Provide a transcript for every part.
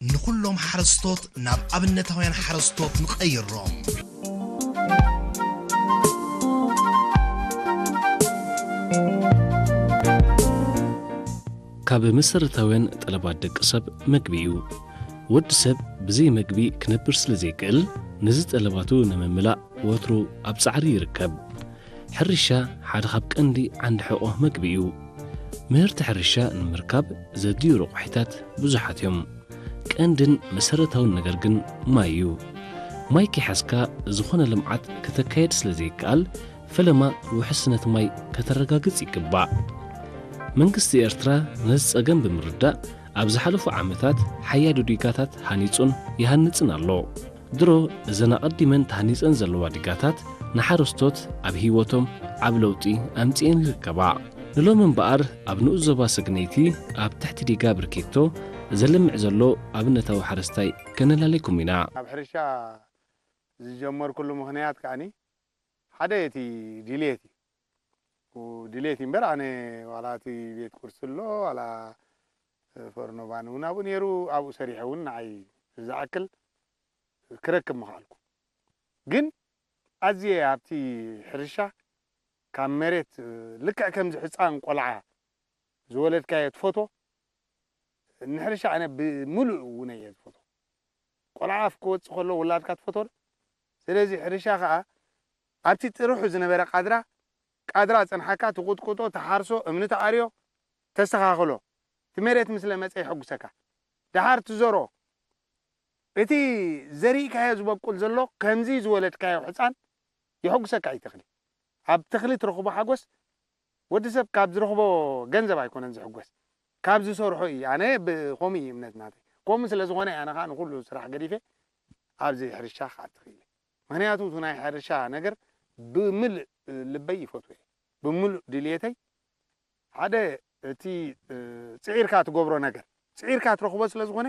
ንኹሎም ሓረስቶት ናብ ኣብነታውያን ሓረስቶት ንቐይሮም። ካብ መሰረታውያን ጠለባት ደቂ ሰብ መግቢ እዩ። ወዲ ሰብ ብዘይ መግቢ ክነብር ስለ ዘይክእል፣ ነዚ ጠለባቱ ንምምላእ ወትሩ ኣብ ጻዕሪ ይርከብ። ሕርሻ ሓደ ካብ ቀንዲ ዓንዲ ሕቖ መግቢ እዩ። ምህርቲ ሕርሻ ንምርካብ ዘድልዩ ረቑሒታት ብዙሓት እዮም። ቀንድን መሰረታውን ነገር ግን ማይ እዩ። ማይ ከይሓዝካ ዝኾነ ልምዓት ከተካየድ ስለ ዘይከኣል፣ ፈለማ ውሕስነት ማይ ከተረጋግጽ ይግባእ። መንግስቲ ኤርትራ ነዚ ጸገም ብምርዳእ፣ ኣብ ዝሓለፉ ዓመታት ሓያሎ ዲጋታት ሃኒጹን ይሃንጽን ኣሎ። ድሮ እዘን ኣቐዲመን ተሃኒጸን ዘለዋ ዲጋታት ንሓረስቶት ኣብ ህይወቶም ዓቢ ለውጢ ኣምጺኤን ይርከባ። ንሎሚ እምበኣር ኣብ ንኡስ ዞባ ሰግነይቲ ኣብ ትሕቲ ዲጋ ብርኪቶ ዘልምዕ ዘሎ ኣብነታዊ ሓረስታይ ከነላልየኩም ኢና። ኣብ ሕርሻ ዝጀመርኩሉ ምኽንያት ከኣኒ ሓደ እቲ ድልየት እዩ። ድልየት እዩ እምበር ኣነ ዋላ እቲ ቤት ቁርሲ ኣሎ ዋላ ፎርኖ ባኒ እውን ኣብኡ ነይሩ፣ ኣብኡ ሰሪሐ እውን ንዓይ ዝኣክል ክረክብ ምኽኣልኩ። ግን ኣዝየ ኣብቲ ሕርሻ ካብ መሬት ልክዕ ከምዚ ሕፃን ቆልዓ ዝወለድካዮ ትፈትዎ፣ ንሕርሻ ኣነ ብምሉእ እውን እየ ዝፈትዎ። ቆልዓ ኣፍ ክወጽእ ከሎ ውላድካ ትፈትዎ ዶ? ስለዚ ሕርሻ ከኣ ኣብቲ ጥርሑ ዝነበረ ቃድራ፣ ቃድራ ጸንሓካ፣ ትቑጥቁጦ፣ ትሓርሶ፣ እምኒ ትኣርዮ፣ ተስተኻኽሎ። እቲ መሬት ምስለ መጸ የሐጉሰካ። ደሓር ትዘርኦ። እቲ ዘሪእካዮ ዝበቁል ዘሎ ከምዚ ዝወለድካዮ ሕጻን የሐጉሰካ እዩ ተኽሊ። ኣብ ተኽሊ ትረኽቦ ሓጎስ ወዲ ሰብ ካብ ዝረኽቦ ገንዘብ ኣይኮነን ዝሕጎስ። ካብ ዝሰርሖ እዩ። ኣነ ብ-፣ ከምኡ እዩ እምነት ናተይ። ከምኡ ስለ ዝኾነ ኣነ ኸኣ ንኹሉ ስራሕ ገዲፈ ኣብዚ ሕርሻ ክኣቱ ክኢለ። ምኽንያቱ እቲ ናይ ሕርሻ ነገር ብምልእ ልበይ ይፈትዎ እየ። ብምሉእ ድልየተይ ሓደ እቲ፣ እ፣ ጽዒርካ ትገብሮ ነገር፣ ጽዒርካ ትረኽቦ ስለ ዝኾነ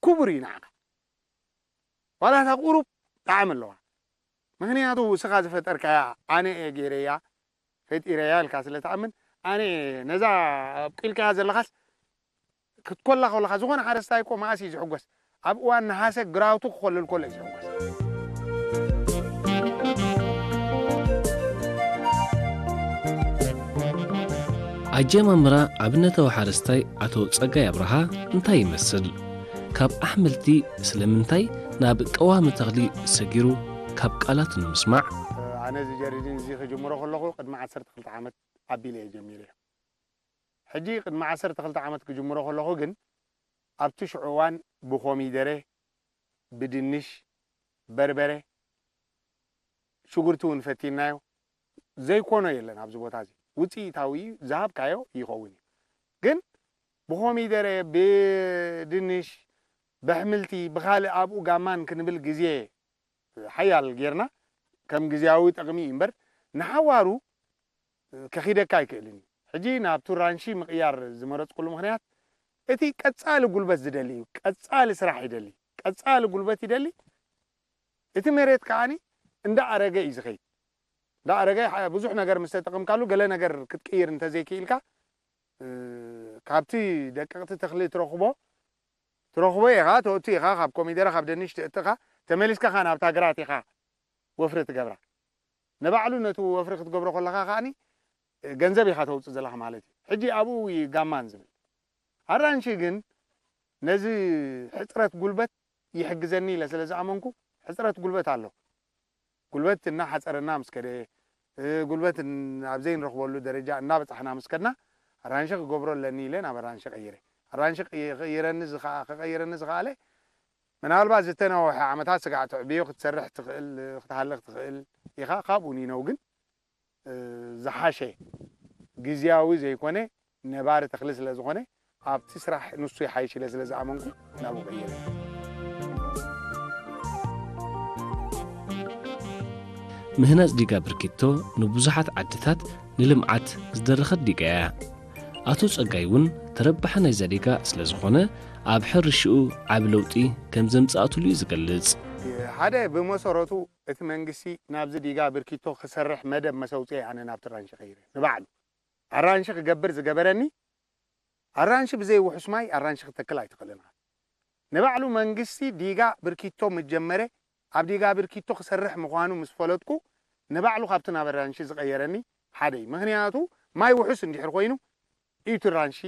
ክቡር እዩ ንዓኻ። ዋላ እታ ቁሩብ ጣዕሚ ኣለዋ። ምኽንያቱ እስኻ ዝፈጠርካያ ኣነ እየ ገይረያ፣ ፈጢረያ ኢልካ ስለ ትኣምን፣ ኣነ እየ ነዛ ኣብቂልካያ ዘለኻስ ክትኮላ ከለኻ ዝኾነ ሓረስታይ እኮ መኣስ እዩ ዝሕጎስ? ኣብ እዋን ነሃሰ ግራውቱ ክኾልል ከሎ እዩ ዝሕጎስ። ኣጀማምራ ኣብነታዊ ሓረስታይ ኣቶ ጸጋይ ኣብርሃ እንታይ ይመስል? ካብ ኣሕምልቲ ስለምንታይ ናብ ቀዋሚ ተኽሊ ሰጊሩ ካብ ቃላቱ ንምስማዕ? ኣነ እዚ ጀርዲን እዚ ክጅምሮ ከለኹ ቅድሚ ዓሰርተ ክልተ ዓመት ኣቢለ እየ ጀሚረዮ። ሕጂ ቅድሚ ዓሰርተ ክልተ ዓመት ክጅምሮ ከለኹ ግን ኣብቲ ሽዑ እዋን ብኮሚደረ፣ ብድንሽ፣ በርበረ፣ ሽጉርቲ እውን ፈቲንናዮ። ዘይኮኖ የለን ኣብዚ ቦታ እዚ። ውጽኢታዊ እዩ፣ ዝሃብካዮ ይኸውን እዩ። ግን ብኮሚደረ፣ ብድንሽ፣ በሕምልቲ፣ ብኻልእ ኣብኡ ጋማን ክንብል ግዜ ሓያል ጌርና ከም ግዝያዊ ጥቕሚ እዩ እምበር ንሓዋሩ ከኺደካ ኣይክእልን እዩ። ሕጂ ናብቲ ራንሺ ምቕያር ዝመረጽኩሉ ምኽንያት እቲ ቀጻሊ ጉልበት ዝደሊ እዩ። ቀጻሊ ስራሕ ይደሊ። ቀጻሊ ጉልበት ይደሊ። እቲ መሬት ከኣኒ እንዳኣረገ እዩ ዝኸይድ። እንዳኣረገ ሐ-፣ ብዙሕ ነገር ምስ ተጠቐምካሉ ገለ ነገር ክትቅይር እንተዘይክኢልካ፣ እ፣ ካብቲ ደቀቕቲ ተኽሊ ትረኽቦ፣ ትረኽቦ ኢኻ፣ ተእቱ ኢኻ፣ ካብ ኮሚደረ፣ ካብ ደንሽ ትእትኻ፣ ተመሊስካ ኸኣ ናብታ ግራት ኢኻ ወፍሪ ትገብራ። ንባዕሉ ነቲ ወፍሪ ክትገብሮ ከለኻ ከኣኒ ገንዘብ ኢኻ ተውጽእ ዘለኻ ማለት እዩ። ሕጂ ኣብኡ እዩ ጋማን ዝብል። ኣራንሺ ግን ነዚ ሕጽረት ጉልበት ይሕግዘኒ ኢለ ስለ ዝኣመንኩ፣ ሕጽረት ጉልበት ኣሎ። ጉልበት እናሓጸረና ምስ ከደ፣ እ፣ ጉልበት ን-፣ ኣብ ዘይንረኽበሉ ደረጃ እናበጻሕና ምስ ከድና፣ ኣራንሺ ክገብሮ ኣለኒ ኢለ ናብ ኣራንሺ ቀይረ። ኣራንሺ ቀይ-፣ ክቕይረኒ ዝኸኣ-፣ ክቐይረኒ ዝኸኣለ፣ ምናልባት ዝተነውሐ ዓመታት ስጋዕ ትዕብዮ ክትሰርሕ ትኽእል፣ ክትሃልኽ ትኽእል ኢኻ። ካብኡ ንነው ግን፣ እ፣ ዝሓሸ ግዝያዊ ዘይኮነ ነባሪ ተኽሊ ስለ ዝኾነ፣ ኣብቲ ስራሕ ንሱ ይሓይሽ ኢለ ስለ ዝኣመንኩ ናብኡ ቀይረ። ምህናጽ ዲጋ ብርኪቶ ንብዙሓት ዓድታት ንልምዓት ዝደረኸት ዲጋ እያ። ኣቶ ጸጋይ እውን ተረባሒ ናይዛ ዲጋ ስለ ዝኾነ፣ ኣብ ሕርሽኡ ዓቢ ለውጢ ከም ዘምጽኣትሉ እዩ ዝገልጽ። ሓደ ብመሰረቱ እቲ መንግስቲ ናብዚ ዲጋ ብርኪቶ ክሰርሕ መደብ መሰውጽኤ ኣነ ናብቲ ራንሺ ቀይረ። ንባዕሉ ኣራንሺ ክገብር ዝገበረኒ፣ ኣራንሺ ብዘይ ውሑስ ማይ ኣራንሺ ክትተክል ኣይትኽእልን ኢኻ። ንባዕሉ መንግስቲ ዲጋ ብርኪቶ ምስ ጀመረ፣ ኣብ ዲጋ ብርኪቶ ክሰርሕ ምዃኑ ምስ ፈለጥኩ፣ ንባዕሉ ካብቲ ናብ ኣራንሺ ዝቐየረኒ ሓደ እዩ። ምኽንያቱ ማይ ውሑስ እንድሕር ኮይኑ፣ እቲ ራንሺ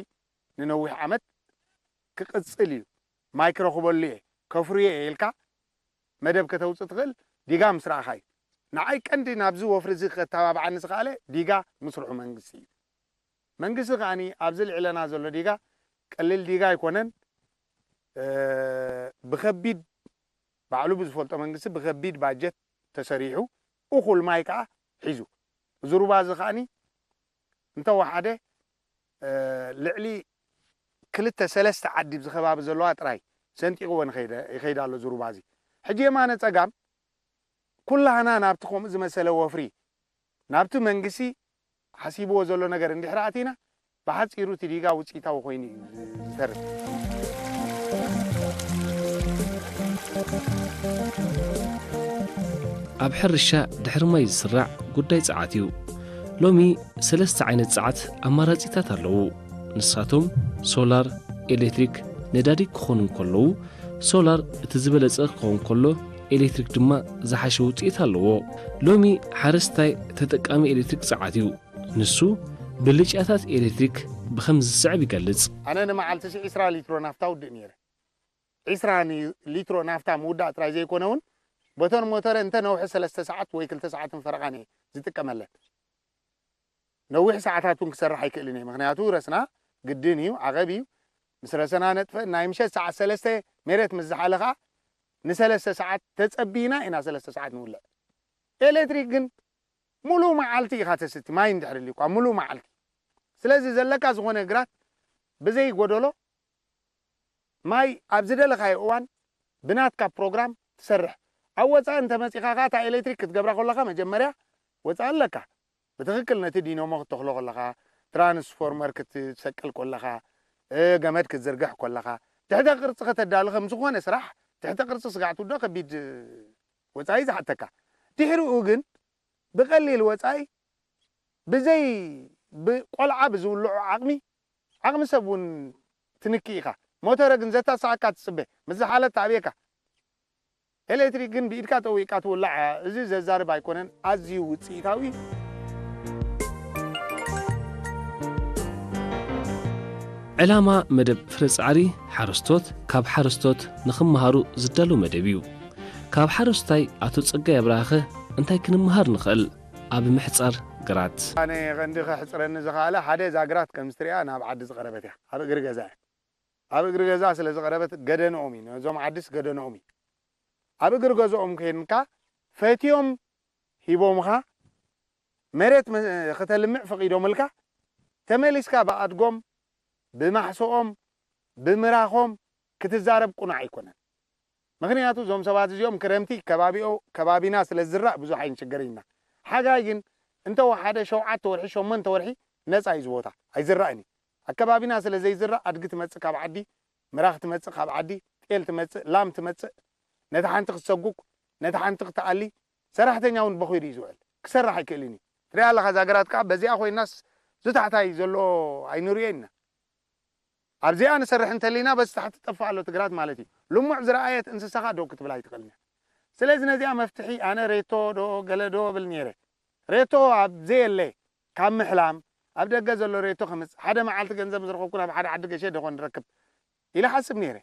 ንነዊሕ ዓመት ክቕጽል እዩ። ማይ ክረኽበሉ እየ፣ ከፍርዮ እየ ኢልካ መደብ ከተውጽእ ትኽእል ዲጋ ምስ ረኣኻ እዩ። ንዓይ ቀንዲ ናብዚ ወፍሪ እዚ ከተባብዓኒ ዝኸኣለ ዲጋ ምስርሑ መንግስቲ እዩ። መንግስቲ ከኣኒ ኣብዚ ልዕለና ዘሎ ዲጋ ቀሊል ዲጋ ኣይኮነን። እ፣ ብኸቢድ፣ ባዕሉ ብዝፈልጦ መንግስቲ ብኸቢድ ባጀት ተሰሪሑ፣ እኹል ማይ ከኣ ሒዙ። እዚ ሩባ እዚ ከኣኒ እንተወሓደ፣ እ፣ ልዕሊ ክልተ ሰለስተ ዓዲ ኣብዚ ከባቢ ዘለዋ ጥራይ ሰንጢቕወን ይኸይደ-፣ ይኸይድ ኣሎ እዚ ሩባ እዚ። ሕጂ የማነ ጸጋም ኩላህና ናብቲ ከምኡ ዝመሰለ ወፍሪ፣ ናብቲ መንግስቲ ሓሲብዎ ዘሎ ነገር እንድሕር ኣቲና፣ ብሓጺሩ እቲ ዲጋ ውጽኢታዊ ኮይኑ እዩ ዝተርፍ። ኣብ ሕርሻ ድሕሪ ማይ ዝስራዕ ጉዳይ ጸዓት እዩ። ሎሚ ሰለስተ ዓይነት ጸዓት ኣማራጺታት ኣለዉ። ንሳቶም ሶላር፣ ኤሌክትሪክ፣ ነዳዲ ክኾኑ እንከለዉ፣ ሶላር እቲ ዝበለጸ ክኸውን ከሎ፣ ኤሌክትሪክ ድማ ዝሓሸ ውጽኢት ኣለዎ። ሎሚ ሓረስታይ ተጠቃሚ ኤሌክትሪክ ጸዓት እዩ። ንሱ ብልጫታት ኤሌክትሪክ ብኸም ዝስዕብ ይገልጽ። ኣነ ንመዓልቲ ሲ ዒስራ ሊትሮ ናፍታ ውድእ ነይረ። ዒስራ ኒ-፣ ሊትሮ ናፍታ ምውዳእ ጥራይ ዘይኮነ እውን፣ በተን ሞተረ እንተ ነውሒ ሰለስተ ሰዓት ወይ ክልተ ሰዓትን ፈረቓን እየ ዝጥቀመለን። ነዊሕ ሰዓታት እውን ክሰርሕ ኣይክእልን እየ። ምኽንያቱ ረስና ግድን እዩ፣ ዓቐብ እዩ። ምስ ረሰና ነጥፍእ፣ ናይ ምሸት ሰዓት ሰለስተ ሜሬት ምስ ዝሓለ ኸዓ ንሰለስተ ሰዓት ተጸቢና ኢና ሰለስተ ሰዓት ንውልዕ። ኤሌክትሪክ ግን ሙሉእ መዓልቲ ኢኻ ተስቲ፣ ማይ እንድሕር ኢልኳ፣ ሙሉእ መዓልቲ። ስለዚ ዘለካ ዝኾነ ግራት ብዘይ ጎደሎ ማይ ኣብ ዝደለኻዮ እዋን ብናትካ ፕሮግራም ትሰርሕ። ኣብ ወጻኢ እንተ መጺኻ ከኣ እታ ኤሌክትሪክ ክትገብራ ከለኻ መጀመርያ ወጻኢ ኣለካ። ብትኽክል ነቲ ዲኖሞ ክትተኽሎ ከለኻ፣ ትራንስፎርመር ክትሰቅል ከለኻ፣ እ፣ ገመድ ክትዝርግሕ ከለኻ፣ ትሕተ ቅርጺ ከተዳሊ ከም ዝኾነ ስራሕ፣ ትሕተ ቅርጺ ስጋዕ ትውዶ ከቢድ ወጻኢ ዝሓተካ። ድሕሪኡ ግን ብቐሊል ወጻኢ ብዘይ፣ ብቆልዓ ብዝውልዖ ዓቕሚ፣ ዓቕሚ ሰብ እውን ትንኪ ኢኻ። ሞተረ ግን ዘታስኣካ ትጽበ፣ ምስ ዝሓለት ትኣብየካ። ኤሌክትሪክ ግን ብኢድካ ጠዊቕካ ትውላዕ እያ። እዚ ዘዛርብ ኣይኮነን፣ ኣዝዩ ውጽኢታዊ እዩ። ዕላማ መደብ ፍረ ጻዕሪ ሓረስቶት ካብ ሓረስቶት ንኽመሃሩ ዝዳሎ መደብ እዩ። ካብ ሓረስታይ ኣቶ ጸጋይ ኣብርሃኸ እንታይ ክንመሃር ንኽእል? ኣብ ምሕጻር ግራት። ኣነ ቀንዲ ከሕጽረኒ ዝኸኣለ ሓደ እዛ ግራት ከም ዝትሪኣ ናብ ዓዲ ዝቐረበት እያ። ኣብ እግሪ ገዛ እያ። ኣብ እግሪ ገዛ ስለ ዝቐረበት ገደንኦም እዩ። ነዞም ዓድስ ገደንኦም እዩ። ኣብ እግሪ ገዝኦም ከይድካ ፈትዮም ሂቦምኻ መሬት መ-፣ ከተልምዕ ፈቒዶምልካ ተመሊስካ ብኣድጎም፣ ብማሕስኦም፣ ብምራኾም ክትዛረብ ቁኑዕ ኣይኮነን። ምኽንያቱ እዞም ሰባት እዚኦም ክረምቲ ከባቢኦ-፣ ከባቢና ስለ ዝዝራእ ብዙሕ ኣይንሽገርን ኢና። ሓጋይ ግን እንተወሓደ ሸውዓተ ወርሒ፣ ሸሞንተ ወርሒ ነጻ እዩ እዚ ቦታ። ኣይዝራእን እዩ። ኣብ ከባቢና ስለ ዘይዝራእ ኣድጊ ትመጽእ ካብ ዓዲ፣ ምራኽ ትመጽእ ካብ ዓዲ፣ ጤል ትመጽእ፣ ላም ትመጽእ፣ ነታ ሓንቲ ክትሰጉግ፣ ነታ ሓንቲ ክትኣሊ፣ ሰራሕተኛ እውን በኺሩ እዩ ዝውዕል። ክሰርሕ ኣይክእልን እዩ። ትሪኣ ኣለኻ እዛ ግራት ከኣ በዚኣ ኮይናስ ዝታሕታይ ዘሎ ኣይንርእዮን ኢና። ኣብዚኣ ንሰርሕ እንተሊና በዚ ታሕቲ ትጠፍእ ኣሎ እቲ ግራት ማለት እዩ። ልሙዕ ዝረኣየት እንስሳ ኸኣ ደው ክትብል ኣይትኽእልን እያ። ስለዚ ነዚኣ መፍትሒ ኣነ ሬቶ ዶ ገለ ዶ እብል ነይረ። ሬቶ ኣብ ዘየለ ካብ ምሕላም ኣብ ደገ ዘሎ ሬቶ ከምጽእ፣ ሓደ መዓልቲ ገንዘብ ዝረኸብኩ ናብ ሓደ ዓዲ ገሸ ደኾን ዝረክብ ኢለ ሓስብ ነይረ።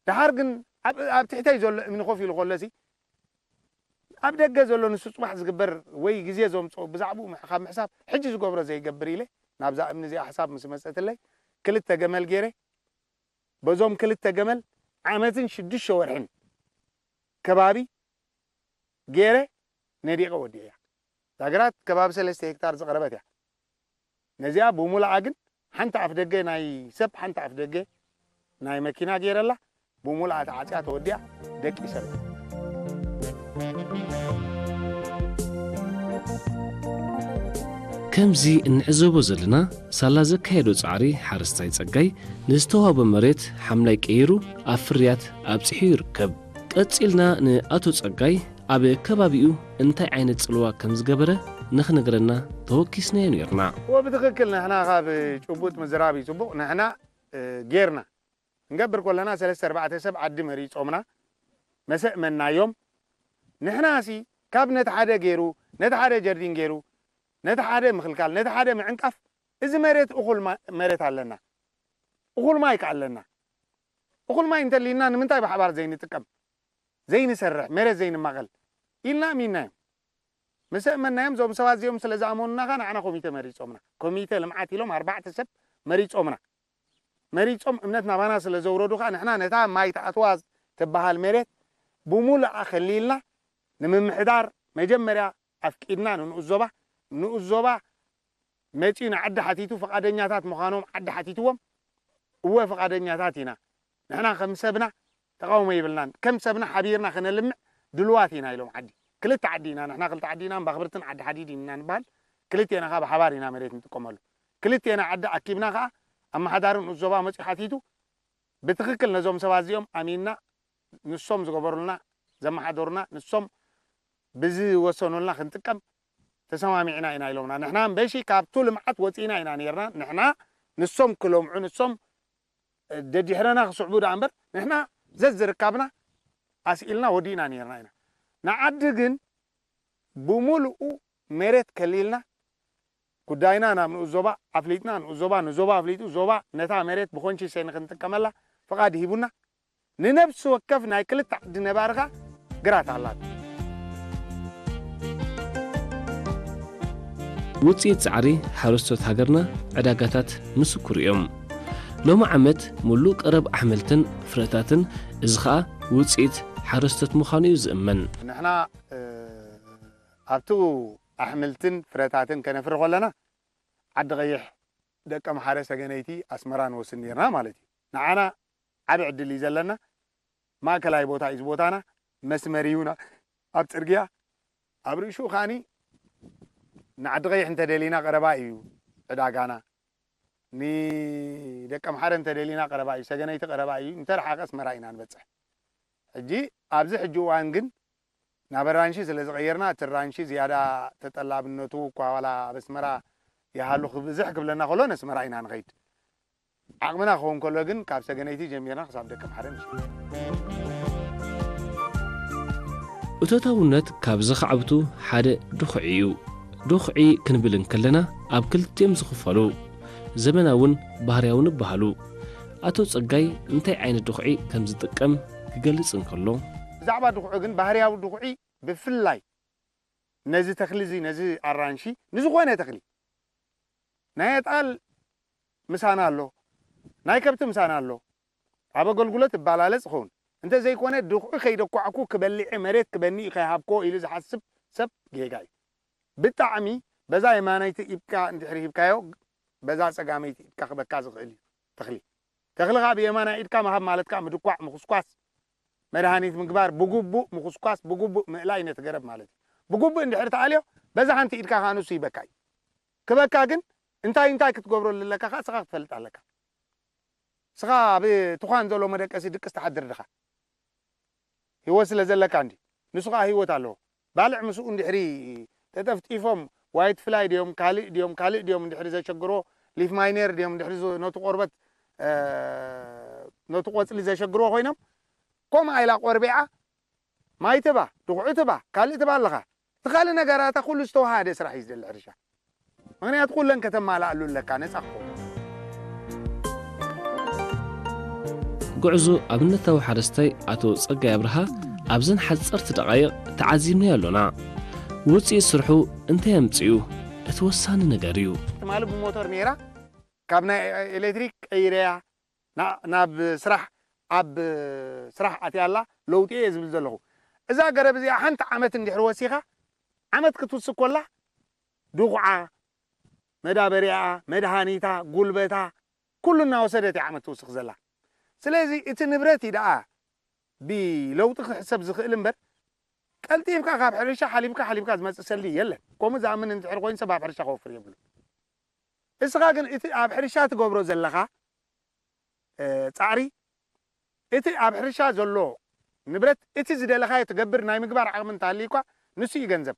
ደሓር ግን ኣብ፣ ኣብ ትሕተይ ዘሎ እምኒ ኮፍ ኢሉ ከሎሲ ኣብ ደገ ዘሎ ንሱ ጽባሕ ዝግበር ወይ ግዜ ዘምጽኦ ብዛዕባኡ ምሕ-፣ ካብ ምሕሳብ ሕጂ ዝገብሮ ዘይገብር ኢለ ናብዛ እምኒ እዚኣ ሓሳብ ምስ መጸትለይ ክልተ ገመል ገይረ፣ በዞም ክልተ ገመል ዓመትን ሽዱሽተ ወርሕን ከባቢ ገይረ ነዲቐ ወዲኤያ። እዛ ግራት ከባቢ ሰለስተ ሄክታር ዝቐረበት እያ። ነዚኣ ብሙሉኣ ግን ሓንቲ ኣፍ ደገ ናይ ሰብ፣ ሓንቲ ኣፍ ደገ ናይ መኪና ገይረላ፣ ብሙሉኣ ተዓጽያ ተወዲኣ ደቂሰላ። ከምዚ እንዕዘቦ ዘለና ሳላ ዘካየዶ ጻዕሪ ሓረስታይ ጸጋይ ንዝተዋህቦ መሬት ሓምላይ ቀይሩ ኣብ ፍርያት ኣብጺሑ ይርከብ። ቀጺልና ንኣቶ ጸጋይ ኣብ ከባቢኡ እንታይ ዓይነት ጽልዋ ከም ዝገበረ ንኽነግረና ተወኪስናዮ ነይርና። እወ፣ ብትኽክል ንሕና ካብ ጭቡጥ ምዝራብ እዩ ጽቡቕ። ንሕና፣ እ፣ ጌርና ክንገብር ከለና ሰለስተ ኣርባዕተ ሰብ ዓዲ መሪጾምና መሰእመናዮም። ንሕናሲ ካብ ነቲ ሓደ ገይሩ፣ ነቲ ሓደ ጀርዲን ገይሩ፣ ነቲ ሓደ ምኽልካል፣ ነቲ ሓደ ምዕንቃፍ፣ እዚ መሬት እኹል ማ-፣ መሬት ኣለና፣ እኹል ማይ ከ ኣለና። እኹል ማይ እንተሊና ንምንታይ ብሓባር ዘይንጥቀም፣ ዘይንሰርሕ፣ መሬት ዘይንማቐል ኢልና ኣሚንናዮም። ምስ ኣእመንናዮም፣ እዞም ሰባት እዚኦም ስለ ዝኣመኑና ኸኣ ንዓና ኮሚተ መሪጾምና። ኮሚተ ልምዓት ኢሎም ኣርባዕተ ሰብ መሪጾምና። መሪጾም እምነት ናባና ስለ ዘውረዱ ኸኣ ንሕና ነታ ማይ ትኣትዋ ትበሃል መሬት ብምሉኣ ከሊልና ንምምሕዳር መጀመርያ ኣፍቂድና ንንኡስ ዞባ፣ ንኡስ ዞባ መጺኡ ንዓዲ ሓቲቱ ፍቓደኛታት ምዃኖም ዓዲ ሓቲትዎም፣ እወ ፍቓደኛታት ኢና፣ ንሕና ከም ሰብና ተቓውሞ የብልናን፣ ከም ሰብና ሓቢርና ከነልምዕ ድልዋት ኢና ኢሎም ዓዲ። ክልተ ዓዲ ኢና ንሕና፣ ክልተ ዓዲ ኢና፣ እምባኽብርትን ዓዲ ሓዲድ ኢና ንበሃል። ክልቴና ከኣ ብሓባር ኢና መሬት ንጥቀመሉ። ክልቴና ዓዲ ኣኪብና ከኣ ኣመሓዳሪ ንኡስ ዞባ መጺኡ ሓቲቱ፣ ብትኽክል ነዞም ሰባት እዚኦም ኣሚንና፣ ንሶም ዝገበሩልና፣ ዘመሓደሩና፣ ንሶም ብዝወሰኑልና ክንጥቀም ተሰማሚዕና ኢና ኢሎምና። ንሕና እምበሺ ካብቱ ልምዓት ወጺእና ኢና ነይርና። ንሕና ንሶም ክለምዑ፣ ንሶም ደድሕረና ክስዕቡ ደኣ እምበር፣ ንሕና ዘዝርካብና ኣስኢልና ወዲእና ነይርና ኢና። ንዓዲ ግን ብምሉኡ መሬት ከሊልና፣ ጉዳይና ናብ ንኡስ ዞባ ኣፍሊጥና፣ ንኡስ ዞባ ንዞባ ኣፍሊጡ፣ ዞባ ነታ መሬት ብኮንሽንሰ ንክንጥቀመላ ፍቓድ ሂቡና፣ ንነፍሲ ወከፍ ናይ ክልተ ዓዲ ነባሪ ኸኣ ግራት ኣላቶ። ውጽኢት ጻዕሪ ሓረስቶት ሃገርና ዕዳጋታት ምስክሩ እዮም። ሎሚ ዓመት ሙሉእ ቀረብ ኣሕምልትን ፍረታትን፣ እዚ ኸኣ ውጽኢት ሓረስቶት ምዃኑ እዩ ዝእመን። ንሕና ኣብቲ ኣሕምልትን ፍረታትን ከነፍሪ ከለና ዓዲ ቀይሕ፣ ደቀምሓረ፣ ሰገነይቲ፣ ኣስመራ ንወስድ ነይርና ማለት እዩ። ንዓና ዓቢ ዕድል እዩ ዘለና። ማእከላይ ቦታ እዩ እዚ ቦታና፣ መስመር እዩ ና-፣ ኣብ ጽርግያ፣ ኣብ ርእሽኡ ከኣኒ ንዓዲ ቀይሕ እንተደሊና ቀረባ እዩ ዕዳጋና፣ ንደቀምሓረ እንተደሊና ቀረባ እዩ፣ ሰገነይቲ ቀረባ እዩ፣ እንተረሓቐ ኣስመራ ኢና ንበጽሕ። ሕጂ ኣብዚ ሕጂ እዋን ግን ናብ ኣራንሺ ስለ ዝቐየርና፣ እቲ ኣራንሺ ዝያዳ ተጠላብነቱ እኳ ዋላ ኣብ ኣስመራ ይሃሉ ክብዝሕ ክብለና ከሎ ነስመራ ኢና ንኸይድ። ዓቕምና ክኸውን ከሎ ግን ካብ ሰገነይቲ ጀሚርና ክሳብ ደቀምሓረ ንሸይድ። እቶታውነት ካብ ዘኻዕብቱ ሓደ ድኹዒ እዩ። ድኹዒ ክንብል እንከለና ኣብ ክልቲኦም ዝኽፈሉ ዘመናውን ባህርያውን ይበሃሉ። ኣቶ ጸጋይ እንታይ ዓይነት ድኹዒ ከም ዝጥቀም ክገልጽ እንከሎ፣ ብዛዕባ ድኹዒ ግን ባህርያዊ ድኹዒ ብፍላይ ነዚ ተኽሊ እዚ፣ ነዚ ኣራንሺ፣ ንዝኾነ ተኽሊ፣ ናይ ኣጣል ምሳና ኣሎ፣ ናይ ከብቲ ምሳና ኣሎ፣ ኣብ ኣገልግሎት እባላለጽ ይኸውን። እንተ ዘይኮነ ድኹዒ ከይደኳዕኩ ክበልዐ መሬት ክበኒ እዩ ከይሃብክዎ ኢሉ ዝሓስብ ሰብ ጌጋ እዩ። ብጣዕሚ በዛ የማነይቲ ኢድካ እንድሕሪ ሂብካዮ፣ በዛ ጸጋመይቲ ኢድካ ክበካ ዝኽእል እዩ ተኽሊ። ተኽሊ ከኣ ብየማናይ ኢድካ ምሃብ ማለት ከኣ ምድኳዕ፣ ምኹስኳስ፣ መድሃኒት ምግባር፣ ብግቡእ ምኹስኳስ፣ ብግቡእ ምእላይ ነቲ ገረብ ማለት እዩ። ብግቡእ እንድሕሪ ተኣልዮ፣ በዛ ሓንቲ ኢድካ ከኣ ንሱ ይበካ እዩ። ክበካ ግን እንታይ እንታይ ክትገብረሉ ኣለካ ከኣ ንስኻ ክትፈልጥ ኣለካ። ንስኻ ኣብ ትዃን ዘሎ መደቀሲ ድቅስ ትሓድር ድኻ? ህይወት ስለ ዘለካ እንዲ። ንሱ ከኣ ህይወት ኣለዎ። ባልዕ ምስኡ እንድሕሪ ተጠፍጢፎም ዋይት ፍላይ ድዮም ካልእ ድዮም ካልእ ድዮም እንድሕሪ ዘሸግርዎ፣ ሊፍ ማይነር ድዮም እንድሕሪ ዝ-፣ ነቲ ቆርበት፣ እ፣ ነቲ ቆጽሊ ዘሸግርዎ ኮይኖም፣ ከምኣ ኢላ ቆርቢዓ ማይ ትባ፣ ድኹዒ ትባ፣ ካልእ ትባ ኣለኻ። እቲ ካልእ ነገራታ ኩሉ ዝተወሃደ ስራሕ እዩ ዝደሊ ሕርሻ። ምኽንያቱ ኩለን ከተማልኣሉ ኣለካ ነጻ ክኸውን። ጉዕዞ ኣብነታዊ ሓረስታይ ኣቶ ጸጋይ ኣብርሃ ኣብዘን ሓጸርቲ ደቓይቕ ተዓዚብናዮ ኣሎና። ውጽኢት ስርሑ እንታይ ኣምጺኡ? እቲ ወሳኒ ነገር እዩ። ትማሊ ብሞተር ነይራ፣ ካብ ናይ ኤሌክትሪክ ቀይረያ፣ ና-፣ ናብ ስራሕ፣ ኣብ ስራሕ ኣትያ ኣላ፣ ለውጢ እየ ዝብል ዘለኹ። እዛ ገረብ እዚኣ ሓንቲ ዓመት እንድሕሪ ወሲኻ፣ ዓመት ክትውስኽ ኮላ፣ ድኹዓ፣ መዳበርያኣ፣ መድሃኒታ፣ ጉልበታ፣ ኩሉ እናወሰደት እያ ዓመት ትውስኽ ዘላ። ስለዚ እቲ ንብረት እዩ ደኣ ብለውጢ ክሕሰብ ዝኽእል እምበር፣ ቀልጢፍካ ካብ ሕርሻ ሓሊብካ ሓሊብካ ዝመጽእ ሰልዲ የለን። ከምኡ ዝኣምን እንድሕር ኮይኑ ሰብ ኣብ ሕርሻ ክወፍር የብሉን። እስኻ ግን እቲ ኣብ ሕርሻ ትገብሮ ዘለኻ፣ እ፣ ጻዕሪ፣ እቲ ኣብ ሕርሻ ዘሎ ንብረት፣ እቲ ዝደለኻዮ ትገብር ናይ ምግባር ዓቕሚ እንተሃልዩኳ፣ ንሱ እዩ ገንዘብ።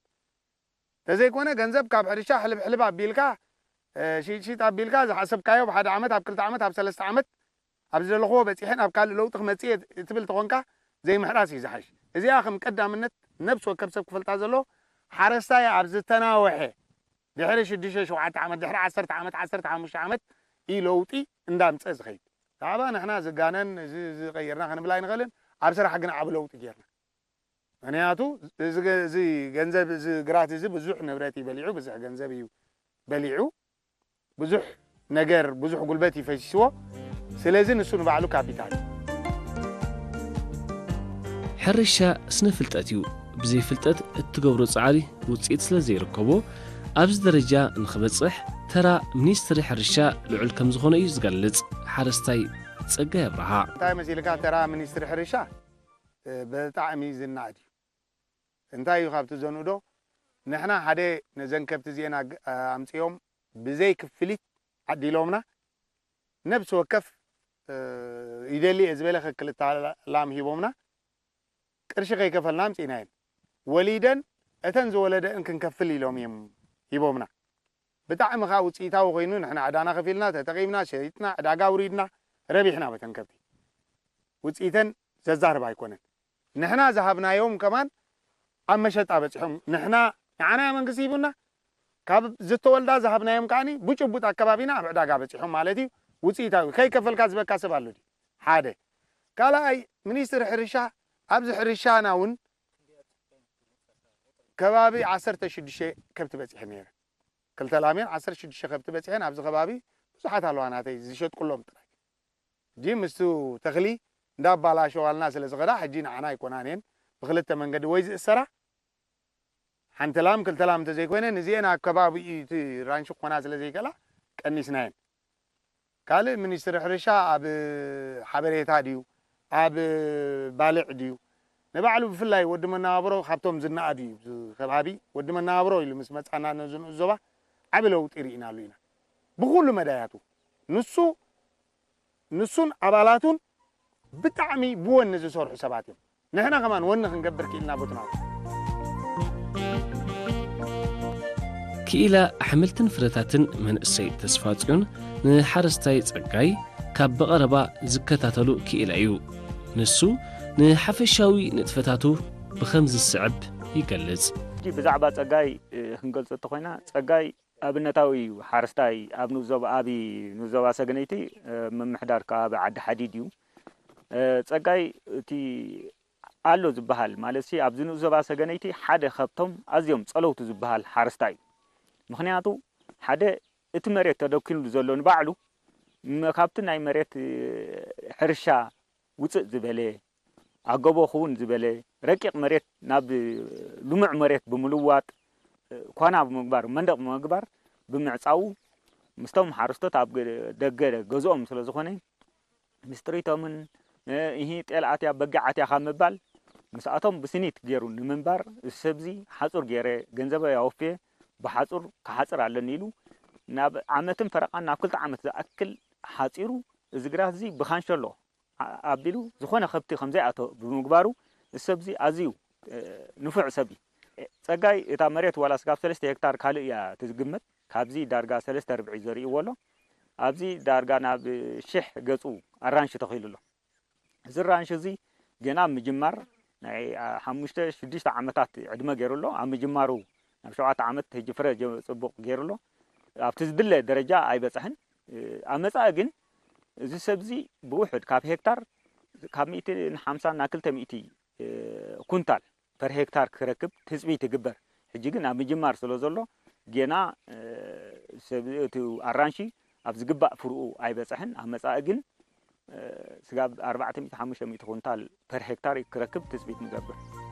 እንተዘይኮነ፣ ገንዘብ ካብ ሕርሻ ሕልብ ሕልብ ኣቢልካ፣ እ፣ ሺጥ ሺጥ ኣቢልካ፣ ዝሓሰብካዮ ኣብ ሓደ ዓመት፣ ኣብ ክልተ ዓመት፣ ኣብ ሰለስተ ዓመት ኣብ ዝደለኽዎ በጺሐን ኣብ ካልእ ለውጢ ክመጽእ እየ ትብል ተኾንካ ዘይምሕራስ እዩ ዝሓሽ። እዚኣ ከም ቀዳምነት ነብሲ ወከፍ ሰብ ክፈልጣ ዘለዎ ሓረስታይ ኣብ ዝተናወሐ ድሕሪ ሽዱሽተ ሸውዓተ ዓመት ድሕሪ ዓሰርተ ዓመት ዓሰርተ ሓሙሽተ ዓመት እዩ ለውጢ እንዳምጸ ዝኸይድ። ብዛዕባ ንሕና ዝጋነን እዚ ዝቐይርና ክንብል ኣይንኽእልን። ኣብ ስራሕ ግን ዓቢ ለውጢ ጌርና። ምኽንያቱ እዚ ገ- እዚ ገንዘብ እዚ ግራት እዚ ብዙሕ ንብረት እዩ በሊዑ፣ ብዙሕ ገንዘብ እዩ በሊዑ፣ ብዙሕ ነገር ብዙሕ ጉልበት እዩ ፈሲስዎ። ስለዚ ንሱ ንባዕሉ ካፒታል እዩ። ሕርሻ ስነ ፍልጠት እዩ። ብዘይ ፍልጠት እትገብሮ ጻዕሪ ውጽኢት ስለ ዘይርከቦ ኣብዚ ደረጃ ንኽበጽሕ ተራ ሚኒስትሪ ሕርሻ ልዑል ከም ዝኾነ እዩ ዝገልጽ ሓረስታይ ጸጋይ ኣብርሃ። እንታይ መሲልካ ተራ ሚኒስትሪ ሕርሻ ብጣዕሚ ዝናኣድ እዩ። እንታይ እዩ ካብቲ ዘንእዶ ንሕና ሓደ ነዘን ከብቲ እዚኤን ኣምፅኦም ብዘይ ክፍሊት ዓዲሎምና ነብሲ ወከፍ ይደሊ እየ ዝበለ ክልተ ላም ሂቦምና ቅርሺ ከይከፈልና ኣምፂእናየን ወሊደን እተን ዝወለደን ክንከፍል ኢሎም እዮም ሂቦምና። ብጣዕሚ ከዓ ውፅኢታዊ ኮይኑ ንሕና ዕዳና ከፊልና ተጠቒምና ሸይጥና ዕዳጋ ውሪድና ረቢሕና በተን ከብቲ ውፅኢተን ዘዛርብ ኣይኮነን። ንሕና ዝሃብናዮም ከማን ኣብ መሸጣ በፂሖም ንሕና ንዓና መንግስቲ ሂቡና ካብ ዝተወልዳ ዝሃብናዮም ከዓኒ ብጭቡጥ ኣከባቢና ኣብ ዕዳጋ በፂሖም ማለት እዩ። ውፅኢታዊ ከይከፈልካ ዝበካ ሰብ ኣሎ ድዩ? ሓደ ካልኣይ ሚኒስትሪ ሕርሻ ኣብዚ ሕርሻና እውን ከባቢ ዓሰርተ ሽዱሽተ ከብቲ በፂሐ ነይረ። ክልተ ላሜን ዓሰርተ ሽዱሽተ ከብቲ በፂሐን ኣብዚ ከባቢ ብዙሓት ኣለዋ ናተይ ዝሸጥኩሎም ጥራይ ሕጂ ምስቱ ተኽሊ እንዳባላሸዋልና ስለ ዝኸዳ ሕጂ ንዓና ኣይኮናን እየን ብክልተ መንገዲ ወይ ዝእሰራ ሓንቲ ላም ክልተ ላም እንተዘይኮይነን እዚአን ኣብ ከባቢኡ እቲ ራንሺ ክኾና ስለ ዘይከላ ቀኒስናየን። ካልእ ሚኒስትሪ ሕርሻ ኣብ ሓበሬታ ድዩ ኣብ ባልዕ ድዩ ንባዕሉ ብፍላይ ወዲ መነባብሮ ካብቶም ዝነኣዱ እዩ። እዚ ከባቢ ወዲ መነባብሮ ኢሉ ምስ መፃና ነዚ ንኡስ ዞባ ዓቢ ለውጢ ርኢናሉ ኢና ብኩሉ መዳያቱ። ንሱ ንሱን ኣባላቱን ብጣዕሚ ብወኒ ዝሰርሑ ሰባት እዮም። ንሕና ከማን ወኒ ክንገብር ክኢልና ቦትና ክኢላ ኣሕምልትን ፍረታትን መንእሰይ ተስፋጽዮን ንሓረስታይ ጸጋይ ካብ ብቐረባ ዝከታተሉ ክኢላ እዩ። ንሱ ንሓፈሻዊ ንጥፈታቱ ብኸም ዝስዕብ ይገልጽ። ሕጂ ብዛዕባ ጸጋይ ክንገልጾ እንተኾይና ጸጋይ ኣብነታዊ እዩ። ሓረስታይ ኣብ ንኡስ ዞባ ኣብ ንኡስ ዞባ ሰገነይቲ ምምሕዳር ከባቢ ዓዲ ሓዲድ እዩ። ጸጋይ እቲ ኣሎ ዝበሃል ማለት ሲ ኣብዚ ንኡስ ዞባ ሰገነይቲ ሓደ ካብቶም ኣዝዮም ጸለውቲ ዝበሃል ሓረስታይ እዩ። ምኽንያቱ ሓደ እቲ መሬት ተደኪኑሉ ዘሎ ንባዕሉ ም- ካብቲ ናይ መሬት ሕርሻ ውፅእ ዝበለ ኣገቦ ክውን ዝበለ ረቂቕ መሬት ናብ ልሙዕ መሬት ብምልዋጥ ኳና ብምግባር መንደቕ ብምግባር ብምዕፃዉ ምስቶም ሓረስቶት ኣብ ደገ ገዝኦም ስለ ዝኾነ ምስ ጥሪቶምን እሂ ጤል ኣትያ በጊዕ ኣትያ ካብ ምባል ምስኣቶም ብስኒት ገይሩ ንምንባር እዚ ሰብዚ ሓፁር ገይረ ገንዘበይ ኣወፍየ ብሓፁር ክሓፅር ኣለኒ ኢሉ ናብ ዓመትን ፈረቓን ናብ ክልተ ዓመት ዝኣክል ሓፂሩ እዚ ግራት እዚ ብካንሸሎ ኣቢሉ ዝኾነ ከብቲ ከምዘይኣቶ ብምግባሩ እዚ ሰብዚ ኣዝዩ ንፉዕ ሰብ እዩ። ፀጋይ እታ መሬት ዋላ ስጋብ ሰለስተ ሄክታር ካልእ እያ ትዝግመት ካብዚ ዳርጋ ሰለስተ ርብዒ ዘርእዎ ኣሎ ኣብዚ ዳርጋ ናብ ሽሕ ገፁ ኣራንሺ ተኺሉ ኣሎ። እዚ ኣራንሺ እዚ ገና ኣብ ምጅማር ናይ ሓሙሽተ ሽዱሽተ ዓመታት ዕድመ ገይሩ ኣሎ ኣብ ምጅማሩ ናብ ሸውዓተ ዓመት ሕጂ ፍረ ጽቡቕ ገይሩ ኣሎ ኣብቲ ዝድለ ደረጃ ኣይበፅሕን ኣብ መፃኢ ግን እዚ ሰብ እዚ ብውሕድ ካብ ሄክታር ካብ ሚእቲ ንሓምሳ ናብ ክልተ ሚእቲ ኩንታል ፐር ሄክታር ክረክብ ትፅቢት ይግበር። ሕጂ ግን ኣብ ምጅማር ስለ ዘሎ ጌና እቲ ኣራንሺ ኣብ ዝግባእ ፍርኡ ኣይበፀሐን። ኣብ መፃኢ ግን ስጋብ ኣርባዕተ ሚእቲ ሓሙሽተ ሚእቲ ኩንታል ፐር ሄክታር ክረክብ ትፅቢት ንገብር።